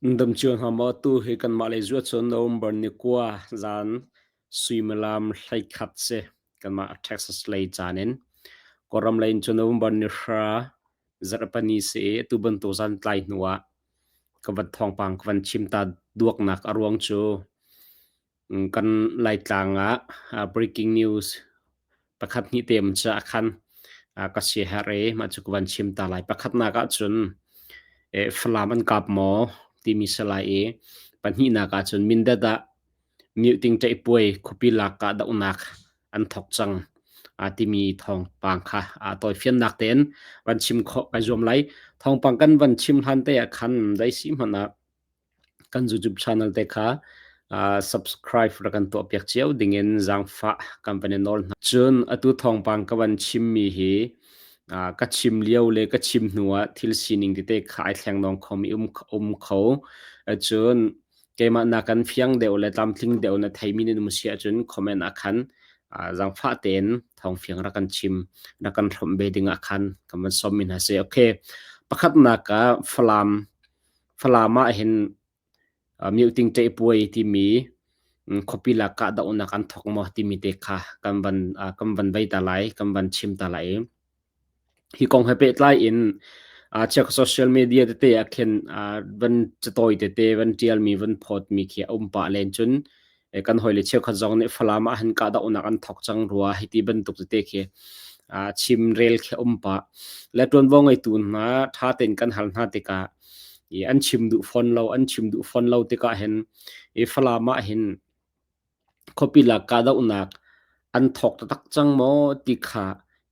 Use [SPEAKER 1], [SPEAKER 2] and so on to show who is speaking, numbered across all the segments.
[SPEAKER 1] Dam cio hna maw? Tu hi kanmah lei zu ahcun November ni 9 zan suimilam 11 si. Kanmah Texas lei caan in. Kawlram lei in cun November ni 9 zarhpini si i atu bantuk zan tlai hnu ah ka van thawngpang ka van chim ta duaknak a ruang cu Kan Laitlang ah breaking news pakhat hnih te um caah khan ka siaherh i mah cu ka van chim ta lai. Pakhatnak ahcun Falam an kap maw timi si lai i pahnihnak ahcun Mindat ah Myoting ṭaihpuai khuapi lak kahdohnak an thawk cang timi thawngpang kha tawifiannak tein van chim khawh kai zuam lai. Thawngpang kan van chim hlan te ah khan daisi hmanh ah Kan YouTube channel te kha subscribe rak kan tuahpiak cio dingin zaangfah kan van i nawl hna. Cun atu thawngpang ka van chimmi hi ka chim lio le ka chim hnu ah thil sining tete kha ai thleng khomi um kho. Cun keimah nakan fiang deuh le tlamtling deuh na theimi nan um si ahcun comment ah khan zaangfah tein thawngfiang rak kan chim rak kan hrawmh ve ding ah khan kan van sawmmi hna si. Okay. Pakhatnak ah Falam Falam ah hin Myoting ṭaihpuai timi khuapi lak kahdohnak an thawk maw timi te kha kan van kan van vei ta lai, kan van chim ta lai. Hi kong he pehtlai in chiak social media tete ah khin van catawi tete van ṭialmi van phawtmi khi a um pah len cun kan hawile cheukhat zong nih Falam ah hin kahdohnak an thawk cang rua hei ti bantuk tete khi chimrel khi a um pah. Le ṭuanvo ngeitu hna ṭha tein kan hal hna tikah i an chim duh fawn lo, an chim duh fawn lo tikah hin i Falam ah hin khuapi lak kahdohnak an thawk taktak cang maw ti kha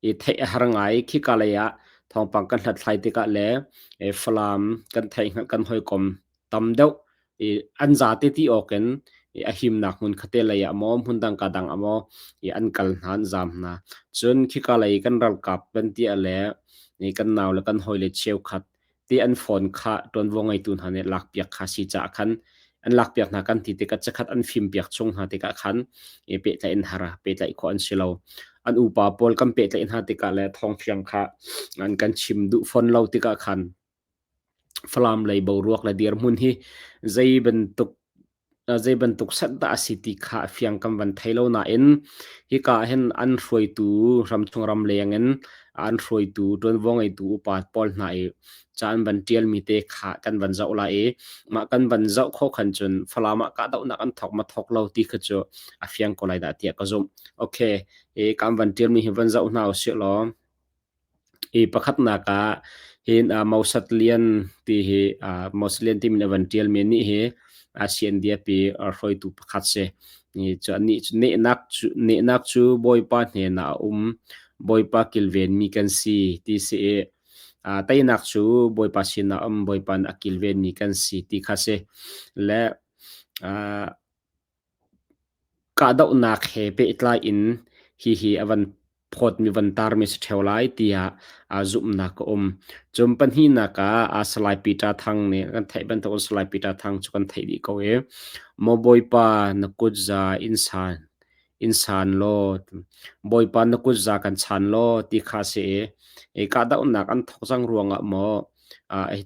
[SPEAKER 1] i theih a har ngai. Khika lei ah thawngpang kan hlathlai tikah le Falam kan theih kan hawikom tam deuh i an zate ti awk in i a himnak hmun khate lei ah maw hmun dang ka dang ah maw i an kal hna an zam hna. Cun khika lei kan ralkap kan ti ah le i kan nau le kan hawile cheukhat ti an phone kha ṭuanvo ngeitu hna nih lakpiak kha si caah khan an lakpiak hna kan ti tikah cakhat an fimpiak chung hna tikah khan i pehtlaih in har pehtlaih khawh an si lo. An upa pawl kan pehtlaih hna tikah le thawngfiang kha an kan chim duh fawn lo tikah khan Falam lei boruak le dirhmun hi zei bantuk zei bantuk set dah a si ti kha a fiang kan van thei lo nain hika ah hin an hruaitu ramchung ramleng in an hruaitu ṭuanvo ngeitu upa pawl hna i ca an van ṭialmi te kha kan van zoh lai i mah kan van zoh khawh khan cun Falam ah kahdohnak an thawk ma thawk lo ti kha cu a fiang ko lai dah tiah ka zumh. Okay, i kan van ṭialmi hi van zoh hna usih law. Hi pakhatnak ah hin Mosat Lian ti hi Mosat Lian timi a van ṭialmi nih hi CNDP hruaitu pakhat si. Cu anih cu nehnak cu nehnak cu Bawipa hnenah a um. Bawipa kilvenmi kan si ti si i teinak cu Bawipa sinah a um. Bawipa nih a kilvenmi kan si ti kha si. Le Kahdohnak he pehtlai in hihi a van phawtmi van tarmi si ṭheo lai tiah zumhnak a um. Cun pahnihnak ah Salai Peter Thang nih kan theih bantukin Salai Peter Thang cu kan theih dih ko i Maw Bawipa na kutza in san in san law Bawipa na kutza kan chan law ti kha a si i kahdohnak an thawk cang ruangah maw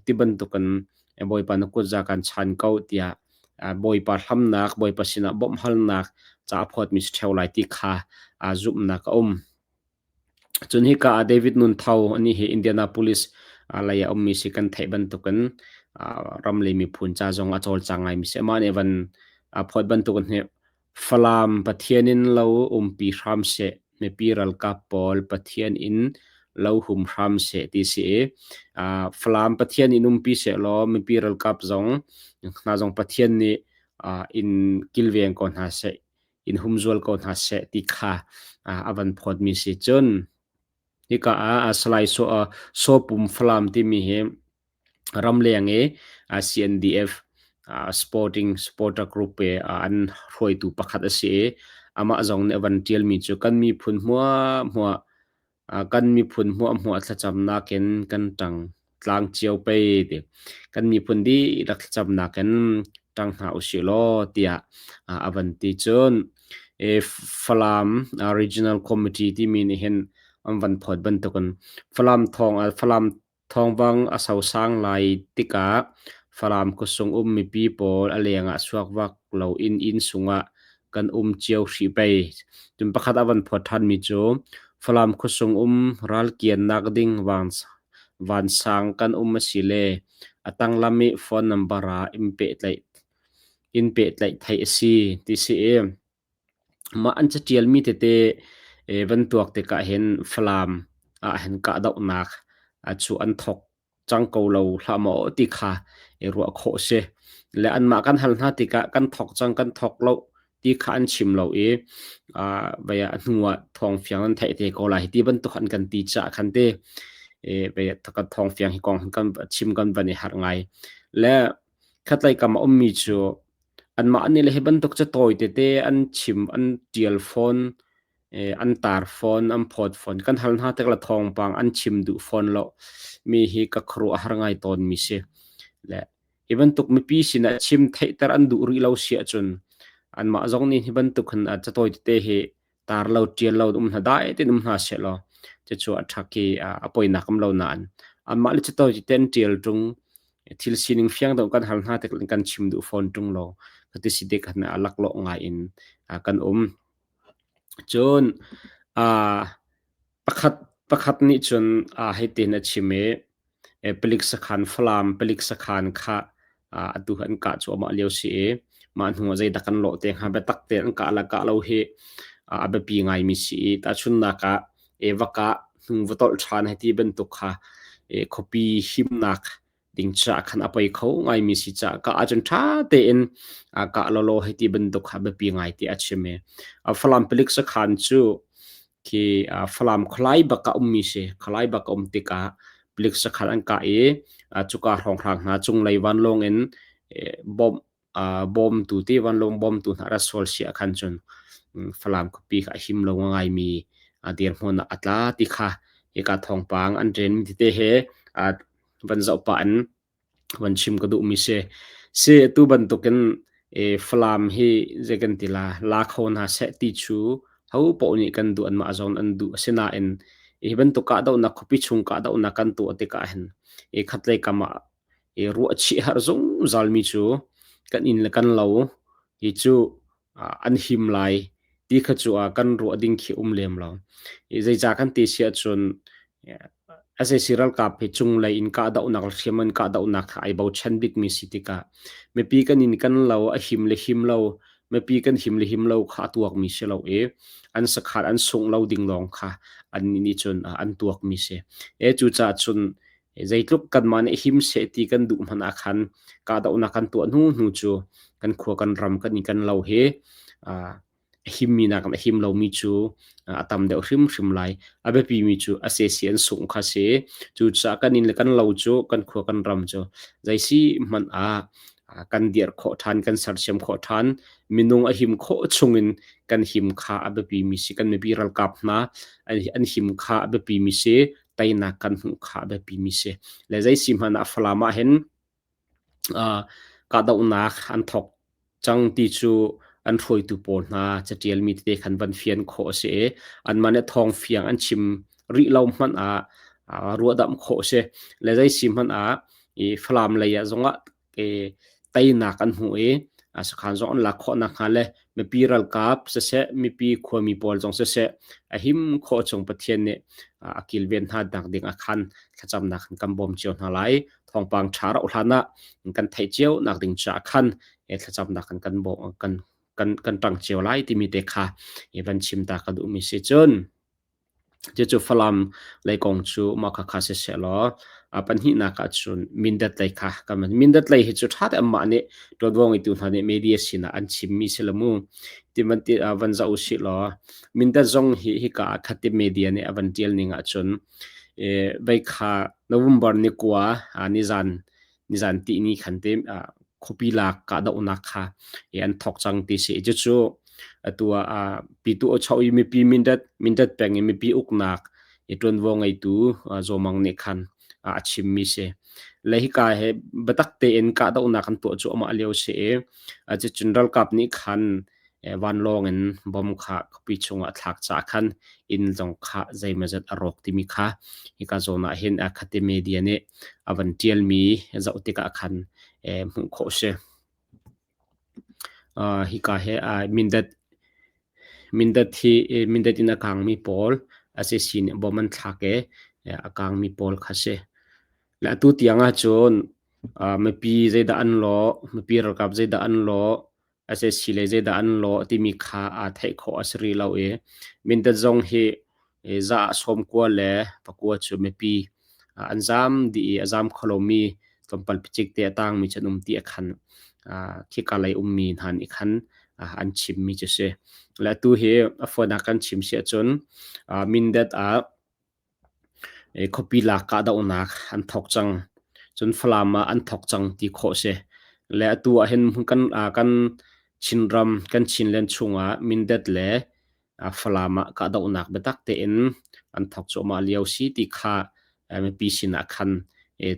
[SPEAKER 1] ti bantukin Bawipa na kutza kan chan ko tiah Bawipa hlamnak, Bawipa sinah bawmhhalnak ca a phawtmi si ṭheo lai ti kha zumhnak a um. Cun hika ah David Nun Tho anih hi Indianapolis lei ah ummi si kan theih bantukin ram le miphun ca zong a cawlcang ngaimi si. Amah nih van phawt bantukin hi Falam Pathian in lo umpi hram seh, mipi ralkap pawl Pathian in lo hum hram seh ti si i Falam Pathian in umpi seh law mipi ralkap zong hna zong Pathian nih in kilveng ko hna seh, in humzual ko hna seh ti kha a van phawtmi si. Cun hika ah Salai Sawpum Falam timi hi Ramleng i CNDF sporting supporter group i an hruaitu pakhat a si i amah zong nih a van ṭialmi cu kan miphun hmuahhmuah kan miphun hmuahhmuah thlacamnak in kan ṭang tlang cio pei ti kan miphun dihlak thlacamnak in ṭang hna usih law tiah a van ti. Cun Falam Regional Committee timi nih hin an van phawt bantukin Falam thawng Falam Thawngvang a sosang lai tikah. Falam khuasung um mipi pawl a leng ah suakvak loin inn sungah kan um cio hrih pei. Cun pakhat a van phawt ṭhanmi cu Falam khuasung um ralkiannak ding vansang kan um a si le a tanglam i phone number ah in pehtlaih theih a si ti si i mah an caṭialmi tete van tuak tikah hin Falam ah hin kahdohnak cu an thawk cang ko lo hlah maw ti kha i ruah khawh si. Le anmah kan hal hna tikah kan thawk cang kan thawk lo ti kha an chim lo i vei a hnu ah thawngfiang nan theih te ko lai ti bantuk an kan ti caah khan te vei kan thawngfiang hi kong kan chim kan van i harh ngai. Le khatlei kam a ummi cu anmah nih le hi bantuk catawi tete an chim an ṭial fawn an tar fawn, an phawt fawn. Kan hal hna tik le thawngpang an chim duh fawn lo mi hi ka khuaruah a har ngai tawn mi si. Le hi bantuk mipi sinah chim theihter an duh rih lo si ahcun anmah zong nih hi bantuk hin catawi tete hi tar lo ṭial lo um hna dai tein um hna seh law cucu a ṭhak i a poinak um lo nain anmah le catawi tete an ṭial ṭung thil sining fiang deuh kan hal hna tik kan chim duh fawn ṭung lo. Khati si tik khan a laklawh ngai in kan um. Cun pakhat nih cun hitin a chim i palik sakhan Falam palik sakhan kha atu an kah cuahmah lio si i mah hnu ah zeidah kan lawh te hnga biatak tein an kah le kah lo hi a biapi ngaimi si i tahchunhnak ah va kah hnu va tolh ṭhan hei ti bantuk kha khuapi himnak ding caah khan a poi kho ngaimi si caah kah ahcun ṭha tein kah lawlaw hei ti bantuk kha biapi ngai ti a chim i Falam palik sakhan cu khi Falam khualai bak ah ummi si khualai bak a um tikah palik sakhan an kah i cuka hrawnghrang hna cunglei vanlawng in bomb bawmtu ti vanlawng bawmtu hna rat sual si ah khan cun Falam khuapi kha a him lo ngaimi dirhmun ah a tla ti kha hika thawngpang an ṭen mi tete he van zoh pah in van chim ka duhmi si. Si atu bantukin Falam hi zei kan ti la la kho hna seh ti cu ho paoh nih kan duh anmah zong an duh asinain hi bantuk kahdohnak khuapi chung kahdohnak kan tuah tikah hin khatlei kam ah i ruahchih harh zungzalmi cu kan inn le kan lo hi cu an him lai ti kha cu kan ruah ding khi um lem lo. Zeicah kan ti si ahcun sac ralkap hi cunglei in kahdohnak le hriamngan kahdohnak kha ai bochan bikmi si tikah mipi kan inn kan lo a him le him lo mipi kan him le him lo kha a tuakmi si lo i an sakhan an sungh lo ding lawng kha annih nih cun an tuakmi si. E cucaah cun Zeitluk kanmah nih him seh ti kan duh hmanh ah khan kahdohnak kan tuah hnu hnu cu kan khua kan ram kan i kan lo hi a himmi nakin a him lomi cu a tam deuh hrimhrim lai. A biapimi cu a sesi an sungh kha si. Cucaah kan inn le kan lo cu kan khua kan ram cu zeisi hmanh ah kan dirh khawh ṭhan, kan sersiam khawh ṭhan, minung a him khawh chungin kan him kha a biapimi si. Kan mipi ralkap hna an him kha a biapimi si. Teinak kan hmuh kha a biapimi si. Le zei si hmanh ah Falam ah hin kahdohnak an thawk cang ti cu an hruaitu pawl hna catialmi tete khan van fian khawh a si i anmah nih thawng fiang an chim rih lo hmanh ah ruahdamh khawh a si. Le zei si hmanh ah i Falam lei ah zongah teinak an hmuh i sakhan zong an lak khawh nakhnga le mipi ralkap siseh mipi khuami pawl zong siseh a him khawh chung Pathian nih a kilven hna nak ding ah khan thlacamnak kan bawm cio hna lai. Thawngpang ṭha rauh hlan ah kan theih cio nak ding caah khan thlacamnak kan kan kan kan kan ṭang cio lai timi te kha van chim ta ka duhmi si cun Cucu Falam lei kong cu mah khakha siseh law a pahnihnak ahcun Mindat lei kha kan van. Mindat lei hi cu ṭha tein anmah nih ṭuanvo ngeitu hna nih media sinah an chimmi si lo mu. Ti van ti van zoh usih law Mindat zong hi hika ah khat ti media nih a van ṭial ning ahcun vei kha November ni kua nizan nizan tihni khan te khuapi lak kahdohnak kha an thawk cang ti si. Cucu atu ah pitu cho i mipi Mindat Mindat peng i mipi uknak i ṭuanvo ngeitu Zaw Mang nih khan a chimmi si. Le hika he biatak tein kahdohnak an tuah cu amah lio si i cucun ralkap nih khan vanlawng in bom kha khuapi chungah a thlak caah khan inn zong kha zeimawzat a rawk timi kha hika zawn ah hin khati media nih a van ṭialmi zoh tikah khan. hmuh khawh si. Hika hi Mindat Mindat hi Mindat in a kangmi pawl sac nih bom an thlak i a kangmi pawl kha si. Le atu tiang ahcun mipi zeidah an lawh, mipi ralkap zeidah an lawh, sac lei zeidah an lawh timi kha aa theih khawh a si rih lo i Mindat zong hi za ah 90 le pakua cu mipi an zaam dih i a zaam kho lomi tlawmpal picik te a tangmi cu an um ti a khan khika lei ummi hna nih khan an chimmi cu si. Le atu hi a fawinak kan chim si ahcun Mindat ah Khuapi lak kahdohnak an thawk cang. Cun Falam ah an thawk cang ti khawh si. Le atu ah hin kan kan Chinram, kan Chinland chungah Mindat le Falam ah kahdohnak biatak tein an thawk cuahmah lio si ti kha mipi sinah khan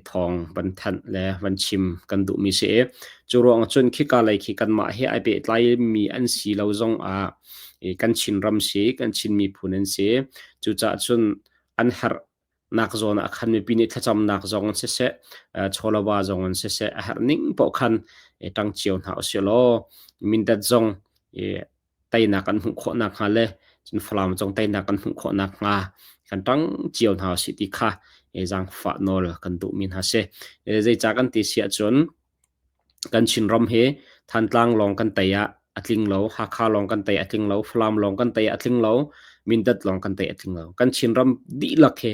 [SPEAKER 1] thawng van thanh le van chim kan duhmi si. Cu ruang cun khika lei khi kanmah he ai pehtlaimi an si lo zong ah kan Chinram si, kan Chin miphun an si. Cucaah cun an herhnak zawn ah khan mipi nih thlacamnak zong in siseh, chawlava zong in siseh, a herh ning paoh khan ṭang cio hna usih law Mindat zong teinak an hmuh khawh nakhnga le cun Falam zong teinak kan hmuh khawh nakhnga kan ṭang cio hna usih ti kha zaangfah nawl kan duhmi hna si. Zeicah kan ti si ahcun kan Chinram hi Thantlang lawng kan tei ah a tling lo, Hakha lawng kan tei a tling lo, Falam lawng kan tei a tling lo, Mindat lawng kan tei a tling lo. Kan Chinram dihlak hi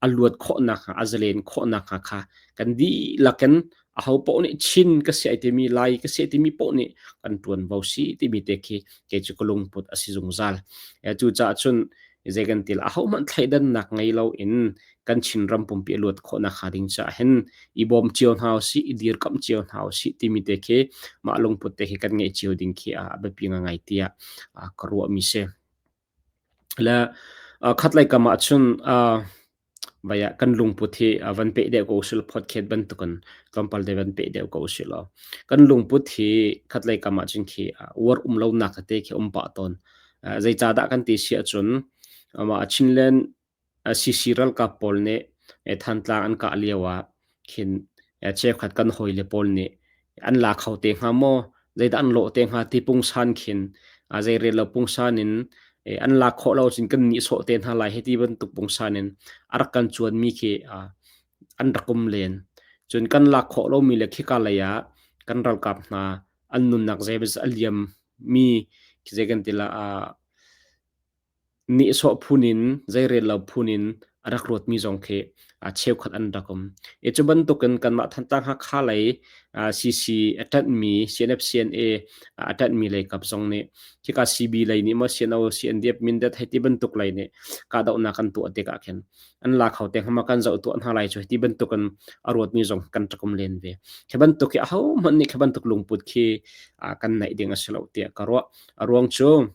[SPEAKER 1] a luat khawh nakhnga, a zalen khawh nakhnga kha kan dihlak in aho paoh nih Chin ka si ai timi, Lai ka si ai timi paoh nih kan ṭuanvo si timi te khi kei cu ka lungput a si zungzal. Cucaah cun zei kan ti la ahohmanh thleidannak ngei loin kan Chinram pumpi a luat khawh nakhnga ding caah hin i bawm cio hna usih, i dirkamh cio hna usih timi te khi mah lungput te khi kan ngeih cio ding khi a biapi ngai tiah ka ruahmi si. Le khatlei kam ah cun vai ah kan lungput hi van peh deuh ko usih law podcast bantukin tlawmpal te van peh deuh ko usih law kan lungput hi khatlei kam ah cun khi uar um lonak tete khi um pah tawn. Zeicahdah kan ti si ahcun amah Chinland CC ralkap pawl nih Thantlang an kah lio ah khin cheukhat kan hawile pawl nih an la kho te hnga maw, zeidah an lawh te hnga ti pungsan khin zeirel lo pungsan in an lak khawh lo cun kan nihsawh te hna lai hiti bantuk pungsan in a rak kan cuanmi khi an rak um len. Cun kan lak khawh lomi le khika lei ah kan ralkap hna an nunnak zeibazat a liammi khi zei kan ti la Nihsawh phun in, zeirel lo phun in a rak ruatmi zong khi cheukhat an rak um. I cu bantukin kanmah Thantlang Hakha lei CC a ṭanhmi CNF CNA a ṭanhmi lei kap zong nih khika CB lei nih maw CNO CNDF Mindat hei ti bantuk lei nih kahdohnak kan tuah tikah khin an la kho te hnga kan zoh tuah hna lai cu ti bantukin a ruatmi zong kan rak um len ve. Khi bantuk hi ahohmanh nih khi bantuk lungput khi kan neih ding a si lo tiah ka ruah. A ruang cu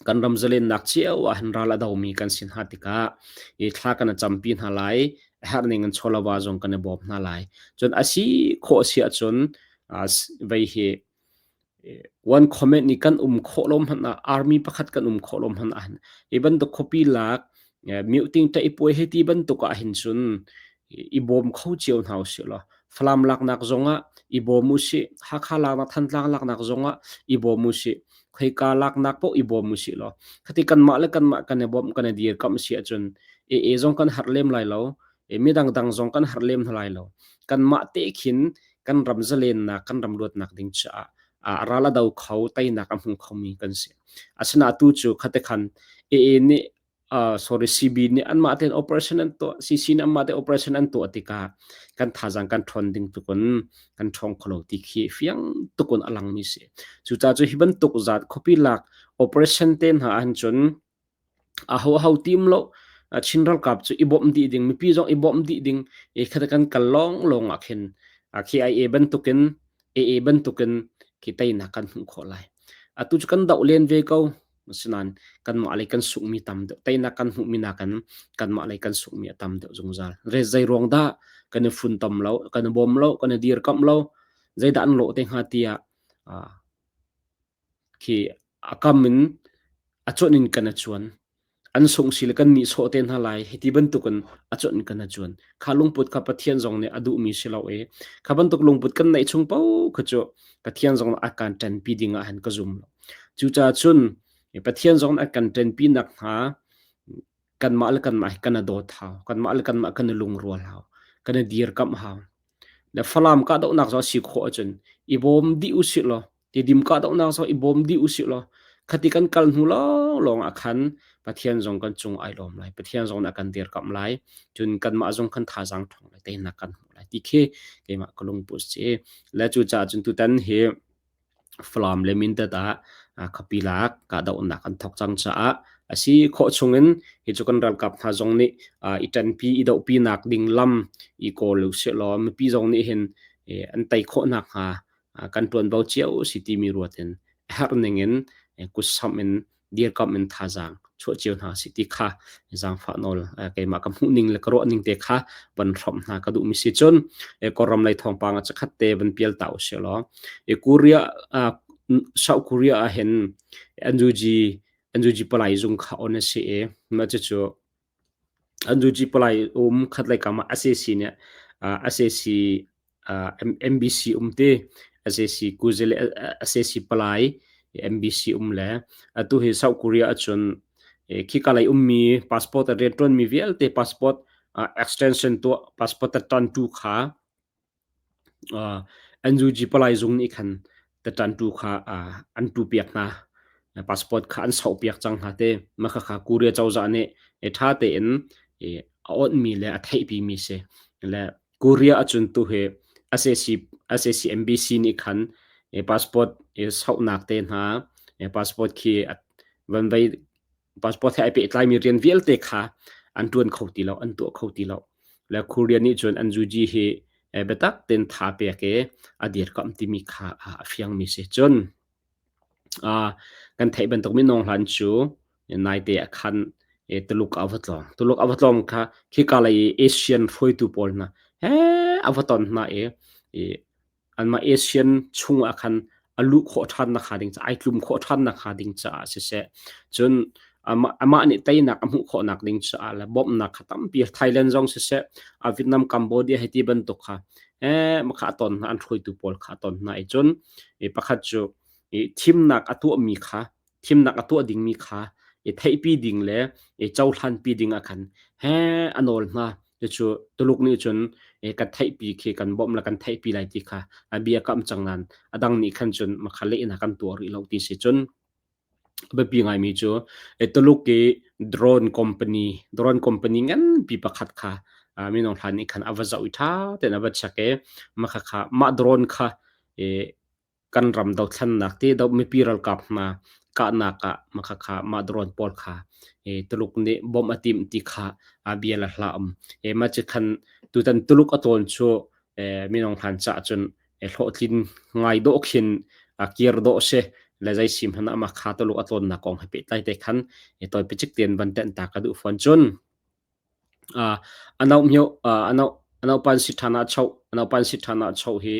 [SPEAKER 1] Kan ram zalennak cio ah hin ral a domi kan si hna tikah i thla kan i campi hna lai, a herh ning in chawlava zong kan i bawm hna lai. Cun a si khawh si ahcun vei hi one comment nih kan um khawh lo hmanh ah army pakhat kan um khawh lo hmanh ah hi bantuk khuapi lak mioting ṭaih puai hei ti bantuk ah hin cun i bawm kho cio hna usih law Falam laknak zongah i bawm usih, Hakha laknak, Thantlang laknak zongah i bawm usih, khoika laknak paoh i bawm usih law khati kanmah le kanmah kan i bawmh kan i dirkamh si ahcun AA zong kan harh lem lai lo, midang dang zong kan harh lem hna lai lo. Kanmah te khin kan ram zalennak, kan ram luatnak ding caah ral a do kho, teinak a hmu khomi kan si. Asinain tu cu khate khan AA nih sorry CB nih anmah tein operation an tuah CC nih anmah te operation an tuah tikah kan thazaang kan ṭhawn ding tukun kan ṭhawng kholo ti khi fiang tukun a langmi si. Cucaah cu hi bantuk zat khuapi lak operation te hna ahhin cun aho aho tim lo Chin ralkap cu i bawmh dih ding mipi zong i bawmh dih ding i khat kan kal lawng lawng ah khin KIA bantukin AA bantukin khi teinak kan hmuh khawh lai. Atu cu kan doh len ve ko. Asinain kanmah lei kan sunghmi tam deuh, teinak kan hmuhmi nakin kanmah lei kan sunghmi a tam deuh zungzal. Re zei ruang dah kan i funtom lo, kan i bawm lo, kan i dirkamh lo, zeidah an lawh te hnga tiah khi a kam in a cuanh in kan i cuan. An sungh si le kan nihsawh te hna lai hiti bantukin a cuanh kan a cuan. Kha lungput kha Pathian zong nih a duhmi si lo i kha bantuk lungput kan neih chung paoh kha cu Pathian zong nih a kan ṭanpi ding ah hin ka zum lo. Cucaah cun Pathian zong nih a kan ṭanpi nakhnga kanmah le kanmah hi kan i dawt hau. Kanmah le kanmah kan i lungrual hau. Kan i dirkamh hau. Le Falam kahdohnak zong a si khawh ahcun i bawm dih usih law Tidim kahdohnak zong i bawm dih usih law khati kan kal hnu lawnglawng ah khan Pathian zong kan cung ai lawm lai. Pathian zong nih a kan dirkamh lai. Cun kanmah zong kan thazaang ṭhawng lai, teinak kan hmuh lai ti khi keimah ka lungput si. Le cucaah cun tutan hi Falam le Mindat ah khuapi lak kahdohnak an thawk cang caah a si khawh chungin hi cu kan ralkap hna zong nih i ṭanpi i dohpinak ding lam i kawl usih law mipi zong nih hin an tei khawh nakhnga kan ṭuanvo cio si timi ruat in a herh ning in kutsamh in dirkamh in thazaang chuah cio hna si ti kha zaangfah nawl keimah ka hmuh ning le ka ruah ning te kha van hrawmh hna ka duhmi si cun Kawlram lei thawngpang ah cakhat te van pial ta usih law Korea South Korea ah hin NUG NUG palai zung kha on a si i mah cucu NUG palai um khat lei kam ah SAC nih SAC MBC um ti SAC kuzile SAC palai MBC um le atu hi South Korea ahcun khika lei ummi passport a rianṭuanmi vialte passport extension tuah passport a ṭantu kha NUG palai zung nih khan taṭantu kha an tupiak hna. Passport kha an sauhpiak cang hna te. Mah khakha Korea cozah nih ṭha tein a awnhmi le a theihpimi si. Le Korea ahcun tuhi SAC, SAC MBC nih khan passport sauhnak te hna, passport khi van vei passport he ai pehtlaimi rian vialte kha an ṭuan kho ti lo, an tuah kho ti lo. Le Korea nih cun an zuji hi biatak tein tha pek i a dirkamh timi kha a fiangmi si. Cun kan theih bantuk minung hlan cu naite ah khan Tuluk a va tlawng. Tuluk a va tlawng kha khika lei i Asian hruaitu pawl hna he a va ton hna i anmah Asian chung ah khan a luh khawh ṭhan nakhnga ding caah ai tlum khawh ṭhan nakhnga ding caah siseh cun amah, amah nih teinak a hmuh khawhnak ding caah le bawmhnak kha tampi Thailand zong siseh a Vietnam Cambodia hei ti bantuk kha eh makha a ton hna an hruaitu pawl kha a ton hna i cun i pakhat cu i thimnak a tuahmi kha thimnak a tuah dingmi kha i theihpi ding le i cohlanpi ding ah khan he a nawl hna. Cucu Tuluk nih cun kan theihpi khi kan bawmh le kan theihpi lai ti kha a bia kam cang nain a dang nih khan cun makha lehnak kan tuah rih lo ti si cun a biapi ngaimi cu Tuluk i drone company drone company nganpi pakhat kha minung hlan nih khan a va zoh i ṭha tein a va check i makha kha mah drone kha kan ram dothlennak ti do mipi ralkap hna kahnak ah makhakha mah drone pawl kha Tuluk nih bawmh a timh ti kha a bia le hla um. Mah cu khan tutan Tuluk a tawn cu minung hlan caah cun hlawhtlin ngai dawh khin kir dawh si le zei sim hmanh ah mah kha Tuluk a tlawnnak kong he pehtlai te khan tawi picik tein van tenh ta ka duh fawn cun Anaupan hi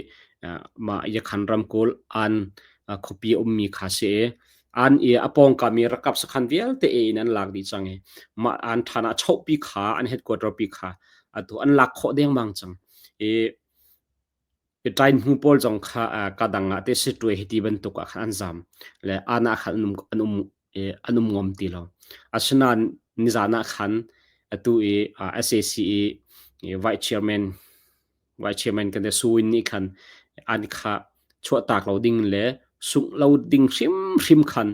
[SPEAKER 1] mah Yakhan ramkulh An khuapi a ummi kha si i an i a pawngkam i ralkap sakhan vialte in an lak dih cang i mah an ṭhan-ah-chohpi kha an headquarter pi kha atu an lak khawh dengmang cang i Ṭain hmu pawl zong kha kadang ah teh siṭuai hiti bantuk ah khan an zam le aan ah khan an um, an um, an um ngam ti lo. Asinain nizan ah khan atu i SAC i vice chairman vice chairman kan te Suwin nih khan an kha chuahtak lo ding le sungh lo ding hrimhrim khan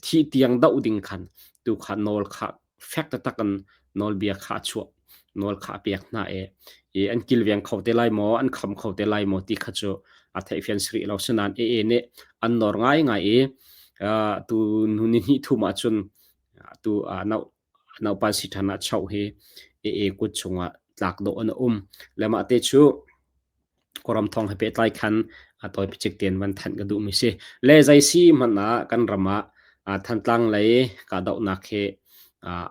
[SPEAKER 1] thi tiang doh ding khan tu kha nawl kha fek taktak in nawlbia kha a chuah nawl kha a pek hna i, i an kilveng kho te lai maw an kham kho te lai maw ti kha cu a theihfian si rih lo sinain AA nih an nawr ngaingai i tu nu ni hnih thum ahcun tu no naupan si ṭhan ah choh hi AA kut chungah tlak dawh an um le mah te cu Kawlram thawng he pehtlai khan a tawi picik tein van thanh ka duhmi si. Le zei si hmanh ah kan ram ah Thantlang lei kahdohnak hi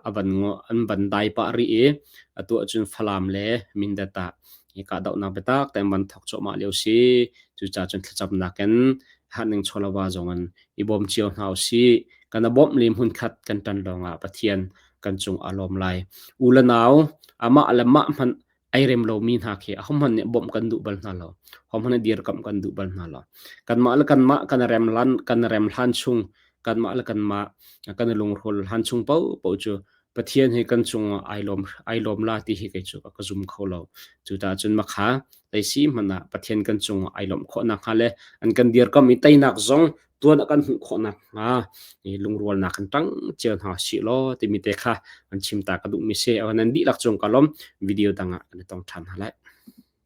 [SPEAKER 1] a van an van dai pah rih i atu ahcun Falam le Mindat ah hi kahdohnak biatak tein van thawk cuahmah lio si. Cucaah cun thlacamnak in Hahning chawlava zong in i bawm cio hna usih. Kan a bawmh le hmunkhat kan ṭan lawngah Pathian kan cung aa lawm lai. U le nau amah le mah hmanh ai rem lomi hna khi ahohmanh nih bawmh kan duh bal hna lo. Ahohmanh nih dirkamh kan duh bal hna lo. Kanmah le kanmah kan rem lan kan rem hlan chung kanmah le kanmah kan i lungrual hlan chung paohpaoh cu Pathian hi kan cungah ai lawm ai lawm la ti hi kei cu ka zum kho lo. Cucaah cun makha teisi hmanh ah Pathian kan cungah ai lawmh khawh nakhnga le an kan dirkamh i teinak zong tuan a kan hmuh khawh nakhnga i lungrualnak kan ṭang cio hna sih law timi te kha an chim ta ka duhmi si. Nan dihlak cung ka lawm. Video dang ah kan i tong ṭhan hna lai.